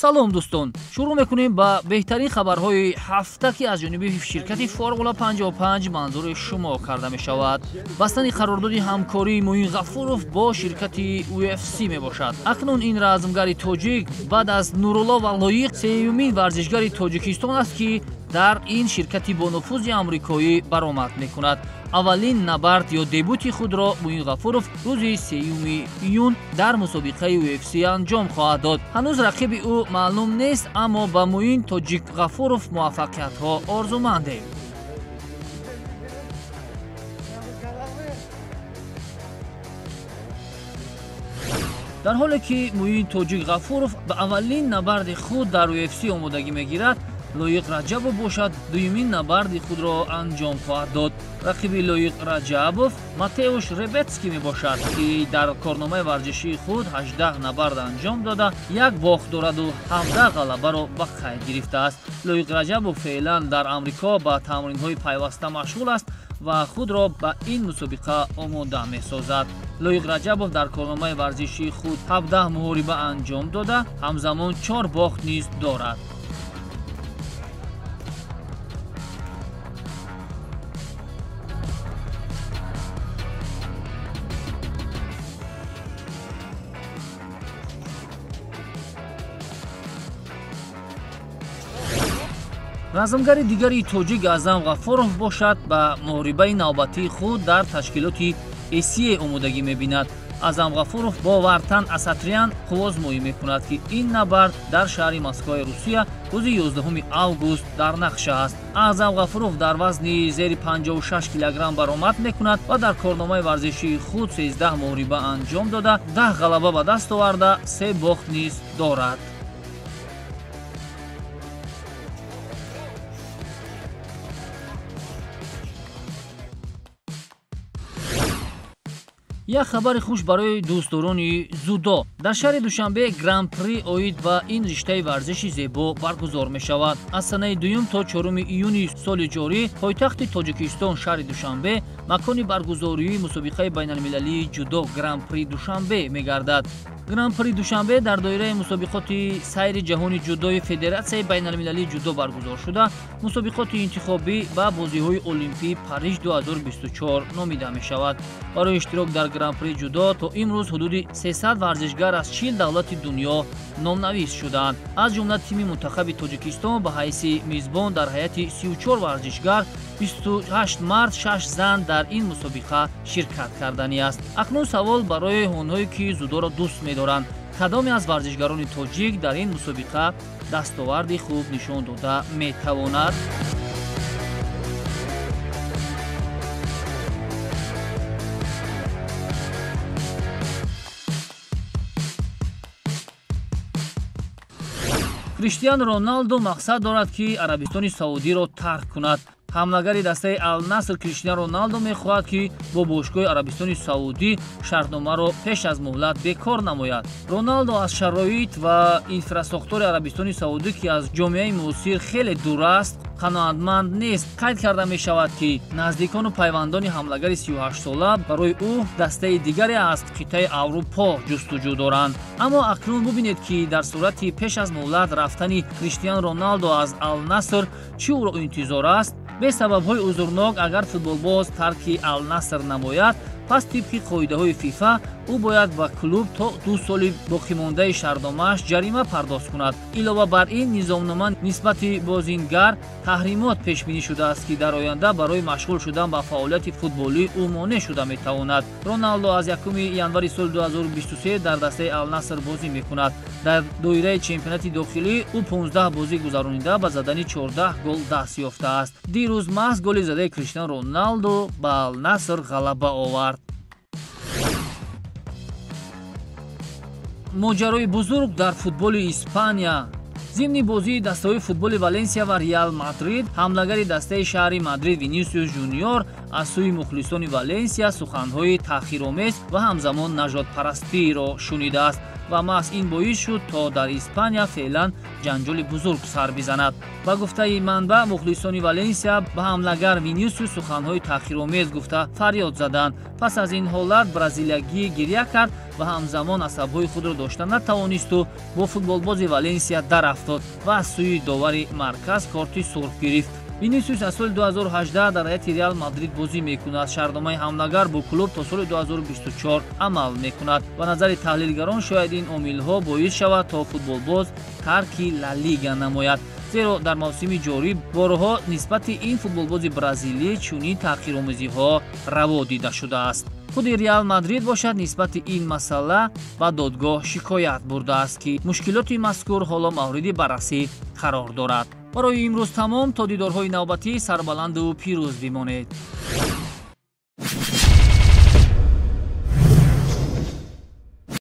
Салом дӯстон, шурӯъ мекунем ба беҳтарин хабарҳои ҳафта, ки аз ҷониби ширкати Формула 55 манзури шумо карда мешавад. Бастани қарордоди ҳамкории Муин Ғафуров бо ширкати UFC мебошад. Акнун ин размгари тоҷик баъд аз Нурулло ва Лоиқ сеюмин варзишгари Тоҷикистон аст, ки дар ин ширкати бонуфузи амрикоӣ баромад мекунад. Аввалин набард ё дебути худро Муин Ғафуров рӯзи 3 июн дар мусобиқаи UFC анҷом хоҳад дод. Ҳанӯз рақиби ӯ маълум нест, аммо ба Муин Тоҷик Ғафуров муваффақиятҳо орзумандем. Дар ҳоле ки Муин Тоҷик Ғафуров ба аввалин набарди худ дар UFC омодагӣ мегирад, Лоиқ Раҷабов бошад дуюмин набарди худро анҷом хоҳад дод. Рақиби Лоиқ Раҷабов Матеуш Ребетский мебошад, ки дар корномаи варзишии худ 18 набард анҷом дода, як бохт дораду 17 ғалабаро ба қайд гирифтааст. Лоиқ Раҷабов феълан дар Амрико ба тамринҳои пайваста машғул аст ва худро ба ин мусобиқа омода месозад. Лоиқ Раҷабов дар корномаи варзишии худ 17 муҳориба анҷом дода, ҳамзамон 4 бохт низ дорад. Размгари дигари тоҷик Аъзам Ғафуров бошад ба муҳорибаи навбатии худ дар ташкилоти ACA омодагӣ мебинад. Аъзам Ғафуров бо Вартан Асатрян қуввозмоӣ мекунад, ки ин набард дар шаҳри Москваи Русия рӯзи 11 август дар нақша аст. Аъзам Ғафуров дар вазни зери 56 килограмм баромад мекунад ва дар корномаи варзишии худ 13 муҳориба анҷом дода, 10 ғалаба ба даст оварда, 3 бохт низ дорад. Як хабари хуш барои дӯстдорони дзюдо. Дар шаҳри Душанбе Гран-при оид ба ин риштаи варзиши зебо баргузор мешавад. Аз санаи 2 то 4 июни соли ҷорӣ пойтахти Тоҷикистон шаҳри Душанбе макони баргузории мусобиқаи байналмилалии ҷудо Гран-при Душанбе мегардад. Гран-при Душанбе дар доираи мусобиқоти сайри ҷаҳони ҷудои Федератсияи байналмилалии ҷудо баргузор шуда, мусобиқоти интихобӣ ба бозиҳои Олимпии Париж 2024 номида мешавад. Барои иштирок дар Гран-при ҷудо то имрӯз ҳудуди 300 варзишгар аз 40 давлати дунё номнавис шудаанд. Аз ҷумла тими мунтахаби Тоҷикистон ба ҳайси мизбон дар ҳайати 34 варзишгар 28 мард 6 зан дар ин мусобиқа ширкат карданӣ аст. Акнун савол барои онҳое ки дзюдоро дӯст медоранд: кадоме аз варзишгарони тоҷик дар ин мусобиқа дастоварди хуб нишон дода метавонад? Криштиану Роналдо мақсад дорад, ки Арабистони Саудиро тарк кунад. Ҳамлагари дастаи Ал-Наср Криштиану Роналдо мехоҳад, ки бо бошгоҳи Арабистони Саудӣ шартномаро пеш аз муҳлат бекор намояд. Роналдо аз шароит ва инфрасохтори Арабистони Саудӣ, ки аз ҷомеаи муосир хеле дур аст, қаноатманд нест. Қайд карда мешавад, ки наздикону пайвандони ҳамлагари 38сола барои ӯ дастаи дигаре аз қитъаи Аврупо ҷустуҷӯ доранд. Аммо акнун бубинед, ки дар сурати пеш аз муҳлат рафтани Криштиану Роналдо аз Ал-Наср чӣ ӯро интизор аст. Бе сабабҳои узрнок агар футболбоз тарки Ал-Наср намояд, пас тибқи қоидаҳои ФИФА ӯ бояд ба клуб то 2 соли боқимондаи шартномааш ҷарима пардохт кунад. Илова бар ин, низомнома нисбати бозингар таҳримот пешбинӣ шудааст, ки дар оянда барои машғул шудан ба фаъолияти футболӣ ӯ монеъ шуда метавонад. Роналдо аз 1 январи соли 2023 дар дастаи Ал-Наср бозӣ мекунад. Дар доираи чемпионати дохилӣ ӯ 15 бозӣ гузаронида ба задани 14 гол даст ёфтааст. Дирӯз маҳз голи задаи Криштиану Роналдо ба Ал-Наср ғалаба овард. Моҷарои бузург дар футболи Испания. Зимни бозии дастаҳои футболи Валенсия ва Реал Мадрид, ҳамлагари дастаи шаҳри Мадрид Винисиус Жуниор аз сӯи мухлисони Валенсия суханҳои таҳқиромез ва ҳамзамон нажодпарастиро шунидааст ва маҳз ин боис шуд, то дар Испания феълан ҷанҷоли бузург сар бизанад. Ба гуфтаи манбаъ, мухлисони Валенсия ба ҳамлагар Винисиус суханҳои таҳқиромез гуфта фарёд заданд. Пас аз ин ҳолат бразилиягӣ гиря кард ва ҳамзамон асабҳои худро дошта натавонисту бо футболбози Валенсия дарафтод ва аз сӯи довари марказ корти сурх гирифт. Винисиус аз соли 2018 дар ҳайати Реал Мадрид бозӣ мекунад. Шартномаи ҳамлагар бо клуб то соли 2024 амал мекунад. Ба назари таҳлилгарон, шояд ин омилҳо боис шавад, то футболбоз тарки Ла Лига намояд, зеро дар мавсими ҷорӣ борҳо нисбати ин футболбози бразилӣ чунин таҳқиромезиҳо раво дида шудааст. Худи Реал Мадрид бошад, нисбати ин масъала ба додгоҳ шикоят бурдааст, ки мушкилоти мазкур ҳоло мавриди баррасӣ қарор дорад. Барои имрӯз тамом. То дидорҳои навбатӣ сарбаланду пирӯз бимонед.